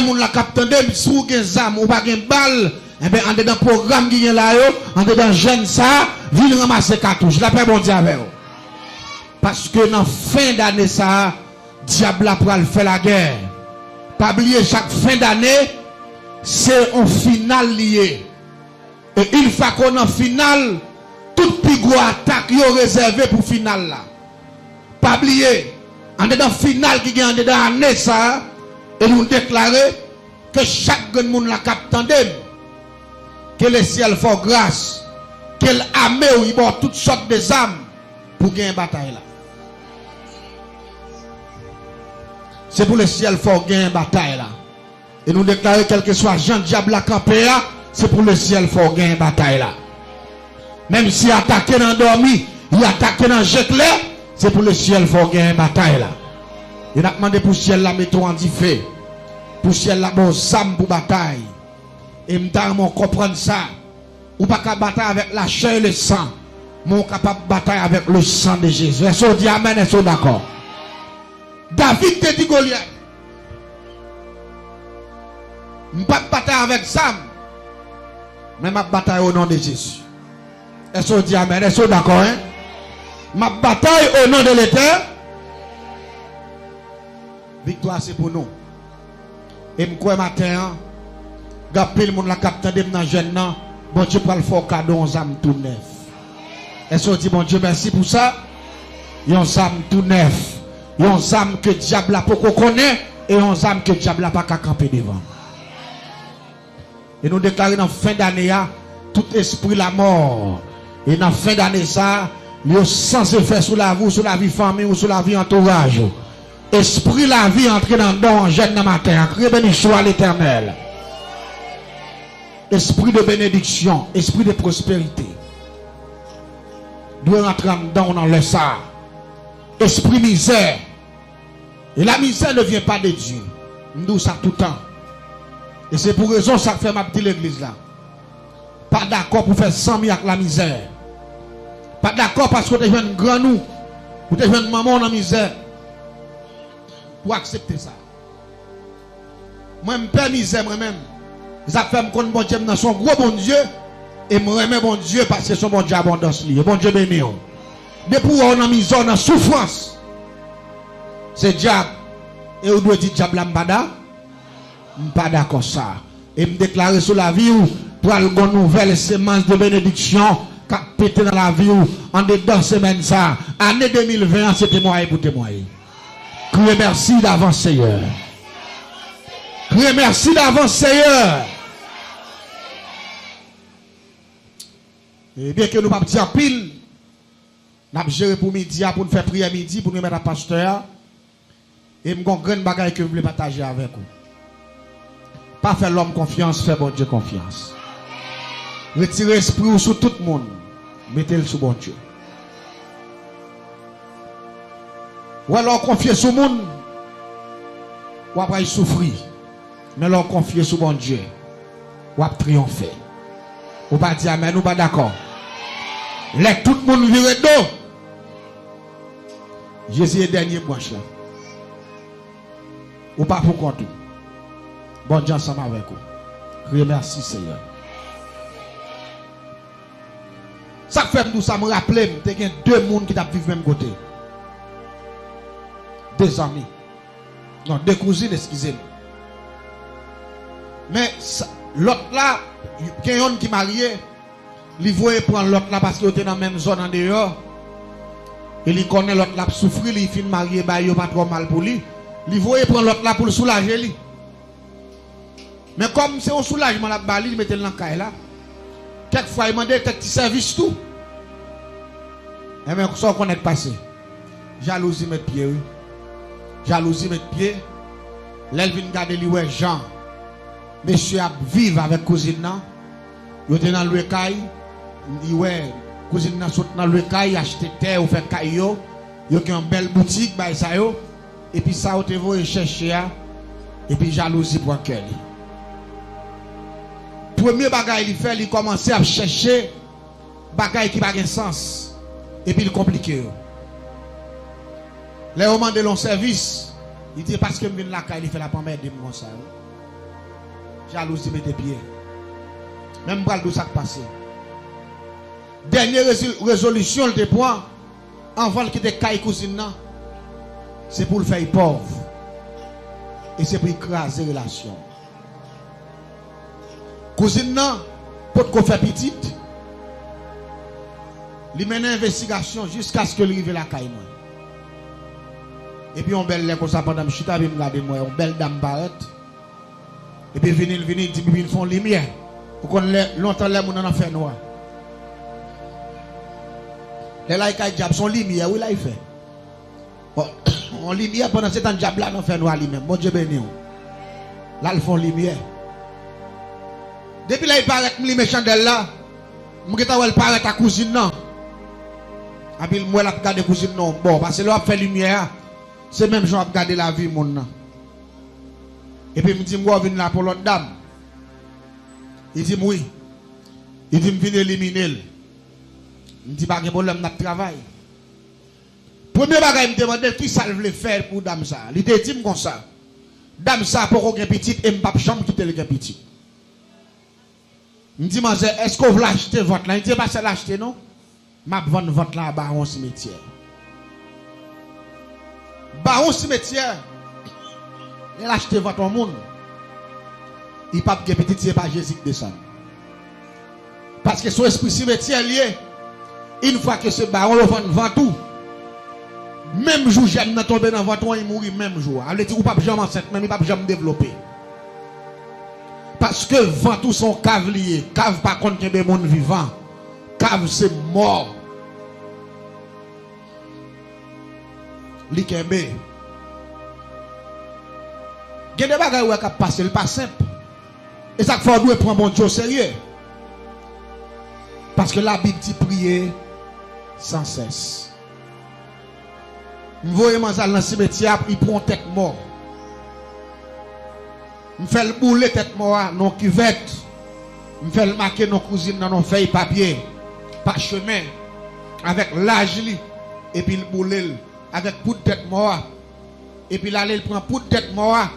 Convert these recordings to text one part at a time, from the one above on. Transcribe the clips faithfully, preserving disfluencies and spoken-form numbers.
moun la k ap tande m, si w gen zam, ou pa gen bal, enben, andedan pwogram ki gen la yo, andedan jèn sa a, vin ranmase katouch. Lapè Bondye avè w. Paske nan fen dane sa a, dyab la pral fè lagè. Pa bliye, chak fen dane, se yon final li ye. E yon fwa ke w nan final, tout pi gwo atak yo rezève pou final la. Pa bliye, andedan final ki gen andedan ane sa a, e nou deklare ke chak grenn moun la k ap tande m, ke Lesyèl fè w gras, ke l ame w, li ba w tout sòt de zam pou w genyen batay la. Se pou Lesyèl fè w genyen batay la. E nou deklare, kèlkeswa jan dyab la kanpe a, se pou Lesyèl fè w genyen batay la. Menm si atake nan dòmi, li atake nan je klè, se pou Lesyèl fè w genyen batay la. E n ap mande pou syèl la mete w an dife, pou syèl la ba w zam pou batay. E m ta renmen w konprann sa. Ou pa ka batay avèk la chair et le sang, men ou kapab batay avèk le sang de Jésus. Èske w di amèn? Èske w dakò? David te di Golyat, m p ap batay avèk zam, men m ap batay o non de Jezi. Èske w di amèn? Èske w dakò, en? M ap batay o non de Letè-, Viktwa se pou nou. E m kwè maten an, gen anpil moun la k ap tande m nan jèn nan, Bondye pral fè w kado yon zam tou nèf. Èske w di Bondye mèsi pou sa? Yon zam tou nèf. Yon zam ke dyab la poko konnen, e yon zam ke dyab la pa ka kanpe devan. E nou deklare nan fen dane a, tout espri lamò, e nan fen dane sa a, yo san efè sou lavi w, sou lavi fanmi w, sou lavi antouraj ou. Espri lavi antre nan dan w an jèn nan maten an. Kriye benediksyon a Letènèl. Espri de benediksyon, espri de prosperite dwe rantre anndan w nan lè sa a. Espri mizè, et la misère ne vient pas de Dieu. M di w sa toutan. E se pou rezon sa k fè m ap di legliz la, pa dakò pou fè zanmi ak lamizè. Pa dakò paske w te jwenn grann ou, ou te jwenn manman w nan mizè, pou aksepte sa. Mwen, m pè mizè mwen menm. Se sa k fè m konn Bondye m nan se yon gwo Bondye, e m renmen Bondye paske se yon Bondye abondans li ye. Bondye beni w. Depi w wè w nan mizè, w nan soufrans, se dyab. E ou dwe di dyab la, m pa da-, m pa dakò sa. E m deklare sou lavi w, pral gon nouvèl semans de benediksyon k ap pete nan lavi w andedan semèn sa. Ane de mil ven an, se temwaye pou temwaye. Kriye mèsi davans, Seyè. Kriye mèsi davans, Seyè. E byenke nou p ap di anpil, n ap jere pou midi a, pou n fè priyè midi, pou n remèt a pastè a. E m gon grenn bagay ke m vle pataje avèk ou. Pa fè lòm konfyans, fè Bondye konfyans. Retire espri w sou tout moun, mete l sou Bondye. Wè, lè w konfye sou moun, w ap pral soufri. Men lè w konfye sou Bondye, w ap triyonfe. Ou pa di amèn, ou pa dakò. Lè tout moun vire do, Jezi e dènye branch la. Ou pa pou kont ou. Bondye ansanm avèk ou. Kriye mèsi, Seyè. Sa k fè m di w sa, m raple m, te gen de moun ki t ap viv menm kote. De zanmi. Non, de kouzin, eskize m. Men, sa, lòt la, gen yonn ki marye, li voye pran lòt la paske yo te nan menm zòn andeyò. E li konnen lòt la ap soufri, li fin marye bay yo pa twò mal pou li. Li voye pran lòt la pou l soulaje li. Men kòm se yon soulajman l ap ba li, li mete l nan kay la. Kèk fwa, li mande kèk ti sèvis tou. Enben, sa w konnen k pase. Jalouzi met pye, wi. Jalouzi met pye. Lè l vin gade, li wè jan mesye ap viv avèk kouzin nan. Yo te nan lwe kay. Li wè kouzin nan sot nan lwe kay, achte tè, yo fè kay yo. Yo gen yon bèl boutik, bay sa yo. Epi sa yo te voye chèche a, epi jalouzi pran kè li. Premye bagay li fè, li kòmanse ap chèche bagay ki pa gen sans, epi l konplike yo. Lè yo mande l yon sèvis, li di, "Paske m vin lakay li fè l ap anmède m konsa, wi." Jalouzi mete pye. Men m pral di w sa k pase. Dènye rezi- rezolisyon l te pran anvan l kite kay kouzin nan, se pou l fè l pòv. E se pou l kraze relasyon. Kouzin nan potko fè pitit. Li mennen envestigasyon jiskaske l rive lakay mwen. Epi yon bèl lè konsa, pandan m chita, epi m gade, m wè yon bèl dam parèt. Epi vini, l vini, l di m, epi l fè yon limyè. Ou konn lè, lontan lè moun nan nan fènwa. Lè l al kay dyab, se yon limyè, wi, l al fè. Bon, yon limyè, pandan se tan dyab la nan fènwa li menm. Bondye beni w. L al fè yon limyè. Depi lè l parèt, m limen chandèl la, m gentan wè l parèt ak kouzin nan. Epi m wè l ap gade kouzin nan yon bò. Paske lè w ap fè limyè a, se menm jan w ap gade lavi moun nan. Epi m di m, "Wè w vin la pou lòt dam?" Li di m, "Wi." Li di m, "Vin elimine l." M di, "Pa gen pwoblèm, n ap travay." Premye bagay m te mande l kisa l vle fè pou dam sa a. Li te di m konsa, "Dam sa a poko gen pitit e m p ap janm kite l gen pitit." M di, "Manzè, èske w vle achte vant lan?" Li di, "E pa sèl achte non. M ap vann vant lan a bawon simetyè." Bawon simetyè, lè l achte vant yon moun, li p ap gen pitit si se pa Jezi k desann. Paske se yon espri simetyè l ye. Yon fwa ke se bawon yo vann vant ou, menm jou jèm nan tonbe nan vant ou an, li mouri menm jou a. Sa vle di ou p ap janm ansent, menm li p ap janm devlope. Paske vant ou se yon kav li ye. Kav pa konn kenbe moun vivan. Kav se mò li kenbe. Gen de bagay ou wè k ap pase, l pa senp. E sa k fè w dwe pran Bondye oserye. Paske Labib di, "Priye san sès." M voye manzè al nan simetyè a pou li pran yon tèt mò. M fè l boule tèt mò a nan yon kivèt. M fè l make non kouzin nan nan yon fèy papye, pachemen, avèk laj li, epi l boule l avèk poud tèt mò a. Epi l ale, l pran poud tèt mò a,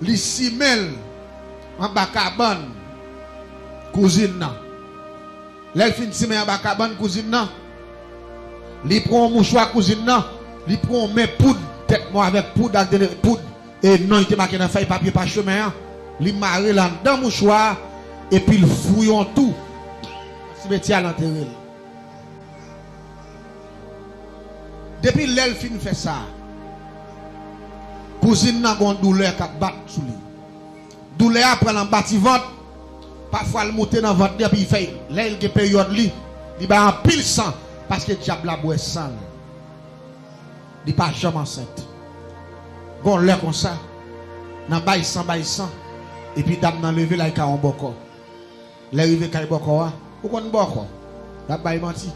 li simen l anba kabann kouzin nan. Lè l fin simen anba kabann kouzin nan, li pran yon mouchwa kouzin nan, li pran yon men poud tèt mò avèk poud ak de poud e non li te make nan fèy papye pachemen an, li mare l anndan mouchwa a, epi l fouye yon tou nan simetyè a, l antere l. Depi lè l fin fè sa, kouzin nan gen yon doulè k ap bat sou li. Doulè a pran l anba ti vant, pafwa l moute nan vant li, epi fè, lè l gen peryòd li, li bay anpil san, paske dyab la bwè san l. Li pa janm ansent. Gon lè konsa, nan bay san, bay san, epi dam nan leve l al kay yon bòkò. Lè rive kay bòkò a, ou konn bòkò, y ap bay manti.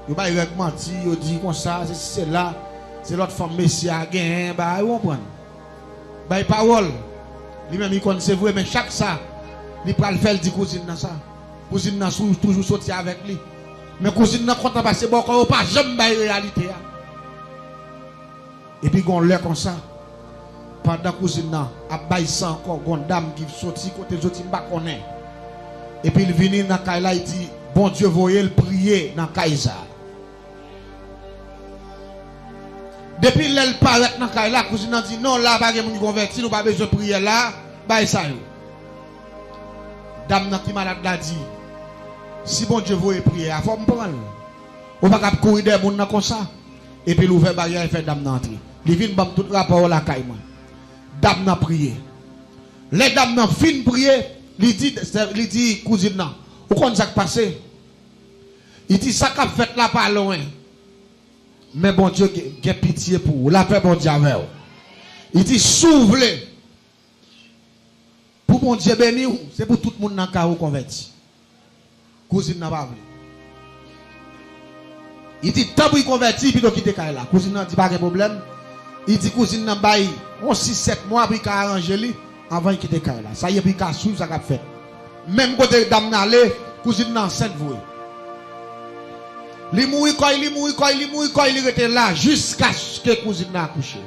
Yo bay règ manti, yo di konsa, se si se la, se lòt fanm mesye a genyen, bay, ou konprann. Bay pawòl. Li menm li konn se vre, men chak sa, li pral fè l di kouzin nan sa. Kouzin nan sou, toujou soti avèk li. Men kouzin nan kontan paske bòkò yo pa janm bay reyalite a. Epi gon lè konsa, pandan kouzin nan ap bay san ankò, gon dam ki soti kote l soti, m pa konnen. Epi l vini nan kay la, li di, Bondye voye l priye nan kay sa. Depi lè l parèt nan kay la, kouzin nan di, "Non, la pa gen moun ki konvèti, nou pa bezwen priyè la, bay sa yo." Dam nan ki malad la di, "Si Bondye voye priyè a, fò m pran l. Ou pa ka ap kouri dèyè moun nan konsa." Epi l ouvè baryè a, l fè dam nan antre. Li vin ban m tout rapò yo lakay mwen. Dam nan priye. Lè dam nan fin priye, li di, li di kouzin nan, "Ou konn sa k pase?" Li di, "Sa k ap fèt la pa lwen. Men Bondye gen, gen pitye pou ou. Lapè Bondye avè w." Li di, "Si w vle pou Bondye beni w, se pou tout moun nan kay ou konvèti." Kouzin nan pa vle. Li di, "Tanpri konvèti, pito kite kay la." Kouzin nan di, "Pa gen pwoblèm." Li di kouzin nan bay yon sis sèt mwa pou li ka aranje li anvan li kite kay la. Sa ye pou li ka swiv sa k ap fèt. Menm kote dam nan ale, kouzin nan ansent vre. Li mouri kòy, li mouri kòy, li mouri kòy, li rete la jiskaske kouzin nan akouche.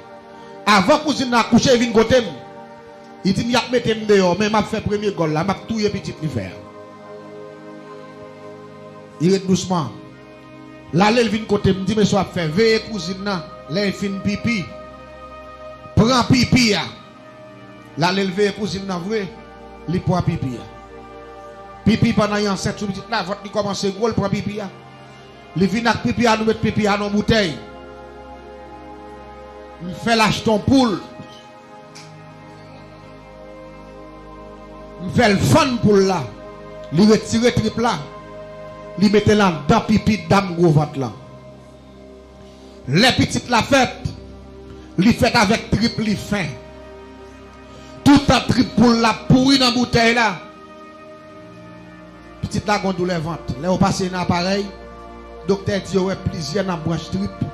Avan kouzin nan akouche, li vin kote m. Li di m y ap mete m deyò, men m ap fè premye gòl la, m ap touye pitit li fè a. Li ret dousman. L ale, l vin kote m, m di mesye w ap fè, veye kouzin nan, lè l fin pipi, pran pipi a. L ale, l veye kouzin nan vre, li pran pipi a. Pipi pandan li ansent sou pitit la, vant li kòmanse gwo, l pran pipi a. Li vin ak pipi a, nou met pipi a nan boutèy. M fè l achte yon poul. M fè l fann poul la. Li retire trip la. Li mete l anndan pipi dam gwo vant lan. Lè pitit la fèt, li fèt avèk trip li fen. Toutan trip poul la pouri nan boutèy la. Pitit la gon doulè vant. Lè yo pase nan aparèy, doktè di yo wè plizyè nan branch trip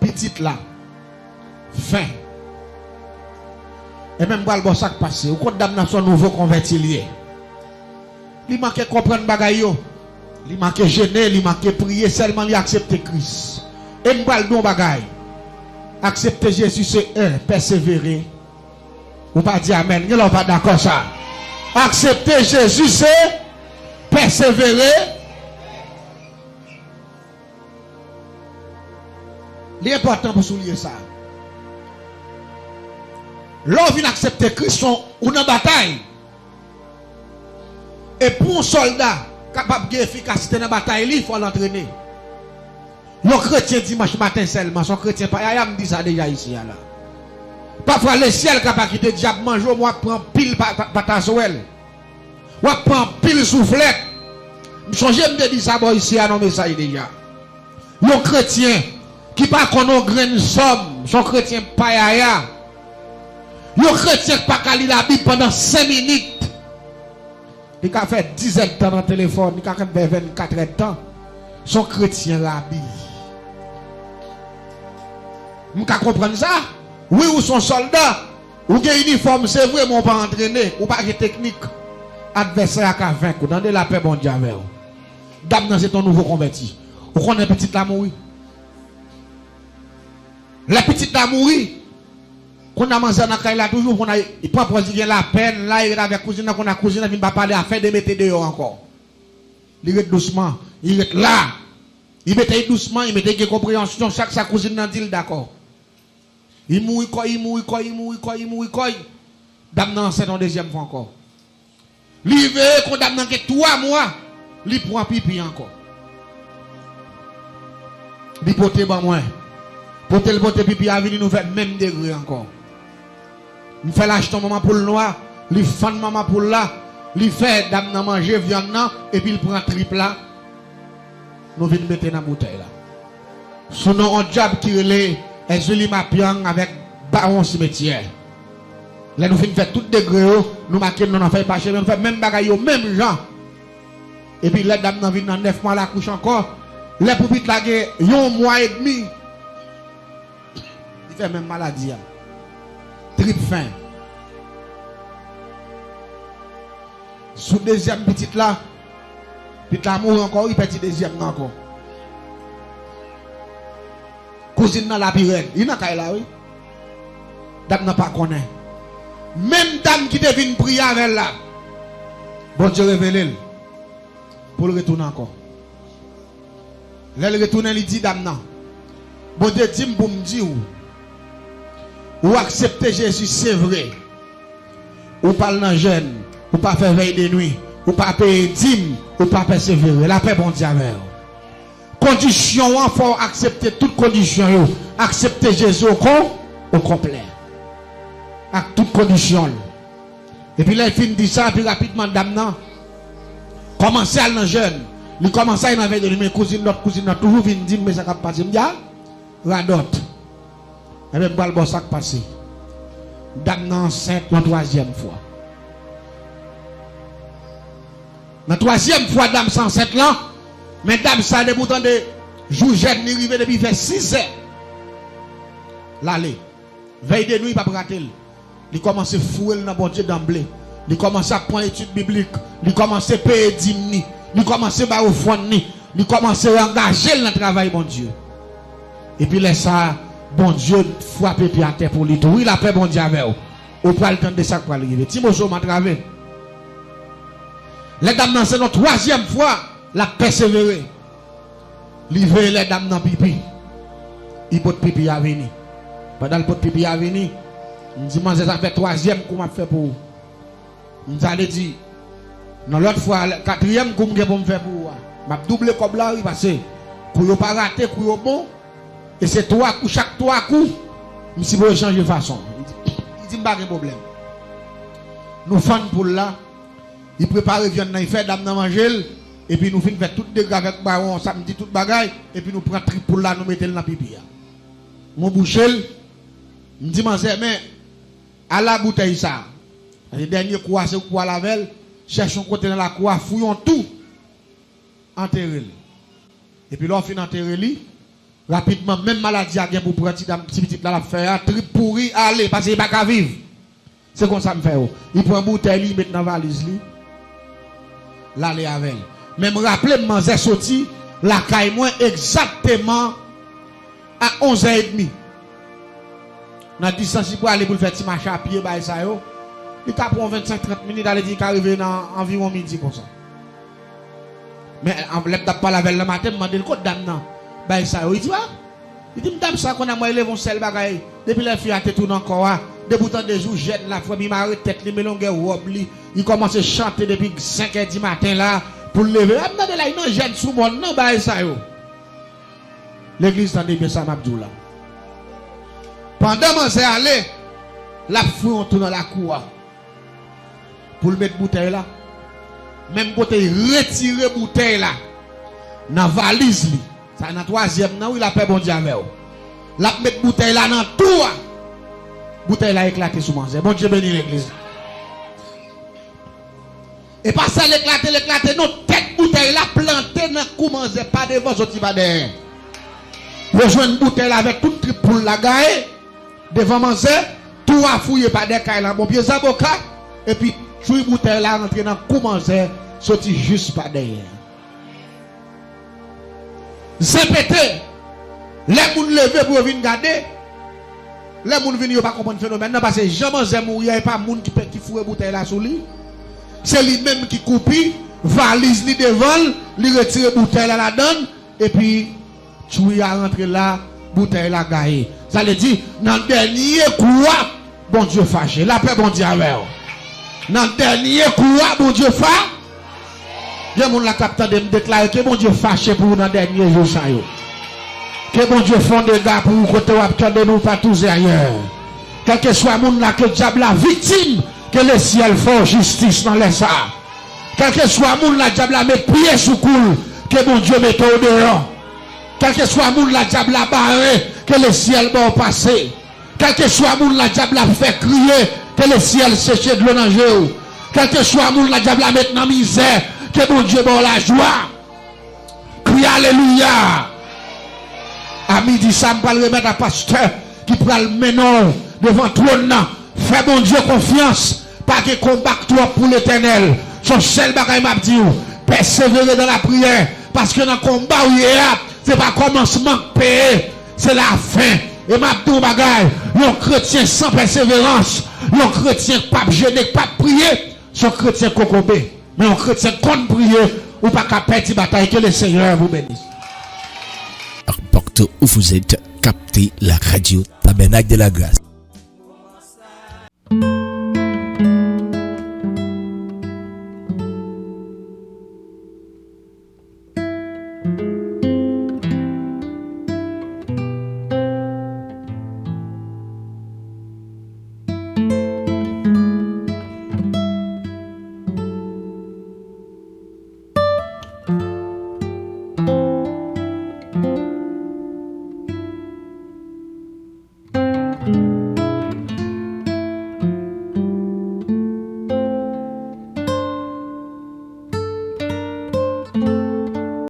pitit la fen. E men m pral ba w sa k pase. Ou konn dam nan se yon nouvo konvèti li ye. Li manke konprann bagay yo. Li manke jene, li manke priye, sèlman li aksepte Kris. E m pral di w yon bagay. Aksepte Jezi se en, pèsevere. Ou pa di amèn. Gen lè w pa dakò sa. Aksepte Jezi se pèsevere. Li enpòtan pou w souliye sa. Lè w vin aksepte Kris, ou nan batay. E pou yon sòlda kapab gen efikasite nan batay li, fò l antrene. Yon kretyen dimanch maten sèlman, se yon kretyen payaya, m di sa deja isi a la. Pafwa lesyèl ka pa kite dyab manje w, men w ap pran anpil pa- pa- pataswèl. W ap pran anpil souflèt. M sonje m te di sa bò isi a nan mesaj deja. Yon kretyen ki pa konn yon grenn sòm, se yon kretyen payaya. Yon kretyen ki pa ka li Labib pandan senk minit. Li ka fè diz èdtan nan telefòn, li ka fè vennkat èdtan. Se yon kretyen rabi. M ka konprann sa. Wi, ou se yon sòlda. Ou gen inifòm, se vre, men ou pa antrene, ou pa gen teknik. Advèsè a ka venk ou. Tande, lapè Bondye avè w. Dam nan se te yon nouvo konvèti. Ou konnen pitit la mouri. Lè pitit la mouri, kounye a manzè nan kay la toujou, kounye a li pran pòz li gen lapèn la, li ret avèk kouzin nan, kounye a kouzin nan vin pa pale afè de mete deyò ankò. Li ret dousman, li ret la. Li mete l dousman, li mete l gen konpreyansyon, chak sa kouzin nan di l dakò. Li mouri kòy, li mouri kòy, li mouri kòy, li mouri kòy. Dam nan ansent yon dezyèm fwa ankò. Li veye kon dam nan gen twa mwa, li pran pipi ankò. Li pote ban mwen. Pote l pote pipi a vini, nou fè menm degre ankò. M fè l achte yon manman poul nwa, li fann manman poul la, li fè dam nan manje vyann nan, epi l pran trip la. Nou vin mete nan boutèy la. Sou non yon dyab ki rele Èzili Mapyang avèk Bawon Simetyè. Lè nou fin fè tout degre yo, nou make non nan fèy pachemen, nou fè menm bagay yo, menm jan. Epi lè dam nan vin nan nèf mwa lakouch ankò, lè pou pitit la gen yon mwa edmi, li fè menm maladi a. Trip fen. Sou dezyèm pitit la, pitit la mouri ankò, wi, pèdi dezyèm nan ankò. Kouzin nan la pi rèd. Li nan kay la, wi. Dam nan pa konnen. Menm dam ki te vin priye avè l la, Bondye revele l pou l retounen ankò. Lè l retounen, li di dam nan, Bondye di m pou m di w, ou aksepte Jezi, se vre. Ou pa al nan jèn, ou pa fè vèy de nwi, ou pa peye dim, ou pa pèsevere. Lapè Bondye avè w. Kondisyon an, fò w aksepte tout kondisyon yo. Aksepte Jezi o kon-, o konplè. Ak tout kondisyon l. Epi lè l fin di sa, epi rapidman dam nan kòmanse al nan jèn. Li kòmanse al nan vèy de nwi, men kouzin, lòt kouzin nan toujou vin di m, men sa k ap pase. M di, a, radòt. Enben, m pral ba w sa k pase. Dam nan ansent yon twazyèm fwa. Nan twazyèm fwa, dam sa ansent lan, men dam sa, depi w tande jou jèn li rive, depi fè sizè, l ale. Vèy de nwi, p ap rate l. Li kòmanse foure l nan Bondye danble. Li kòmanse ap pran etid biblik. Li kòmanse peye dim ni. Li kòmanse bay ofrann ni. Li kòmanse angaje l nan travay Bondye. Epi lè sa a, Bondye frape pye atè pou li tou. Wi, lapè Bondye avè w. Ou pral tande sa k pral rive. Ti moso m atrave. Lè dam nan se yon twazyèm fwa, l ap pèsevere. Li veye lè dam nan pipi. Li pot pipi a vini. Pandan l pot pipi a vini, m di manzè sa fè twazyèm kou m ap fè pou ou. M di ale di, nan lòt fwa, katriyèm kou m gen pou m fè pou ou a, m ap double kòb la wi, paske kou yo pa rate, kou yo bon. E se twa kou, chak twa kou, m sipoze chanje fason. Li di, li di m pa gen pwoblèm. Nou fann poul la, li prepare vyann nan, li fè dam nan manje l, epi nou fin fè tout dega avèk bawon, samdi, tout bagay, epi nou pran trip poul la, nou mete l nan pipi a. Nou bouche l, m di manzè, men, ala boutèy sa. Paske dènye kou a, se ou k pral avè l, chèche yon kote nan lakou a, fouye yon tou, antere l. Epi lè w fin antere li, rapidman, menm maladi a gen pou pran ti dam, ti pitit la l ap fè a, trip pouri, ale, paske li pa ka viv. Se konsa m fè yo. Li pran boutèy li, li met nan valiz li, l ale avè l. Men m raple m, manzè soti lakay mwen egzakteman a onz è edmi. Nan distans li prale pou l fè ti mache a pye, bagay sa yo, li ka pran yon vennsenk, trant minit, ale di li ka rive nan anviwon midi konsa. Men, an, lè m t ap pale avè l nan maten, m mande l kot dam nan, bagay sa yo. Li di, a, li di m dam sa konn a mwen, li leve yon sèl bagay. Depi lè fi a te tounen ankò a, depi w tande jou jèn la, frè m, li mare tèt li, men longè wòb li, li kòmanse chante depi senk è di maten la, pou l leve. A, m tande la, li nan jèn sou mòn nan, bagay sa yo. Legliz, tande byen sa m ap di w la. Pandan manzè ale, l ap fouye yon tou nan lakou a pou l met boutèy la. Menm kote, li retire boutèy la nan valiz li. Sa nan twazyèm nan, wi, lapè Bondye avè w. L ap met boutèy la nan tou a. Boutèy la eklate sou manzè. Bondye beni legliz. E pa sèl eklate, l eklate, non, tèt boutèy la plante nan kou manzè, pa devan, soti pa dèyè. Yo jwenn boutèy la avèk tout trip poul la gaye devan manzè, tou a fouye pa dèyè kay la, bon pye zaboka, epi tchwi, boutèy la rantre nan kou manzè, soti jis pa dèyè. Zen pete. Lè moun leve pou yo vin gade, lè moun vini, yo pa konprann fenomèn nan, paske jan manzè mouri a, e pa moun ki pe-, ki foure boutèy la sou li. Se li menm ki koupi valiz li devan l, li retire boutèy la ladan l, epi tchwi a rantre la, boutèy la gaye. Sa vle di, nan dènye kou a, Bondye fache. Lapè Bondye avè w. Nan dènye kou a, Bondye fa-, gen moun la k ap tande m deklare ke Bondye fache pou ou nan dènye jou sa yo. Ke Bondye fè yon dega pou ou kote w ap tande nou pa touze ayè. Kèlkeswa moun la ke dyab la viktim, ke lesyèl fè w jistis nan lè sa a. Kèlkeswa moun la dyab la met pye sou kou l, ke Bondye mete w deyò. Kèlkeswa moun la dyab la bare, ke lesyèl ba w pase. Kèlkeswa moun la dyab la fè kriye, ke lesyèl seche dlo nan je w. Kèlkeswa moun la dyab la met nan mizè, ke Bondye ba w lajwa. Kriye alelouya. A midi sa, m pral remèt a pastè ki pral mennen w devan twòn nan. Fè Bondye konfyans. Pa gen konba k twòp pou Letènèl. Se yon sèl bagay m ap di w, pèsevere nan lapriyè, paske nan konba w ye a, se pa kòmansman k peye, se lafen. E m ap di w yon bagay, yon kretyen san pèseverans, yon kretyen k p ap jene, k p ap priye, se yon kretyen kokobe. Men yon kretyen k konn priye, ou pa ka pèdi batay. Que le Seigneur vous bénisse. Partout où vous êtes, captez la radio Tabernacle de la Grâce.